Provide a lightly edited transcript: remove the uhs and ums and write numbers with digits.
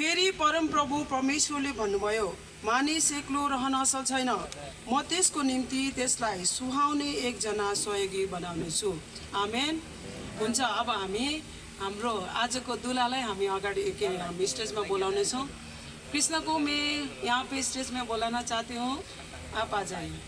फेरि परमप्रभु परमेश्वरले भन्नुभयो, मानिस एक्लो रहन असल छैन, म त्यसको निम्ति त्यसलाई सुहाउने एकजना सहयोगी बनाउनेछु। आमेन। हुन्छ। अब हामी हाम्रो आजको दुलालाई हामी अगाडि हामी स्टेजमा बोलाउनेछौँ। कृष्ण को मैं यहाँ पे स्टेज में बोलाना चाहती हूँ, आप आ जाइए।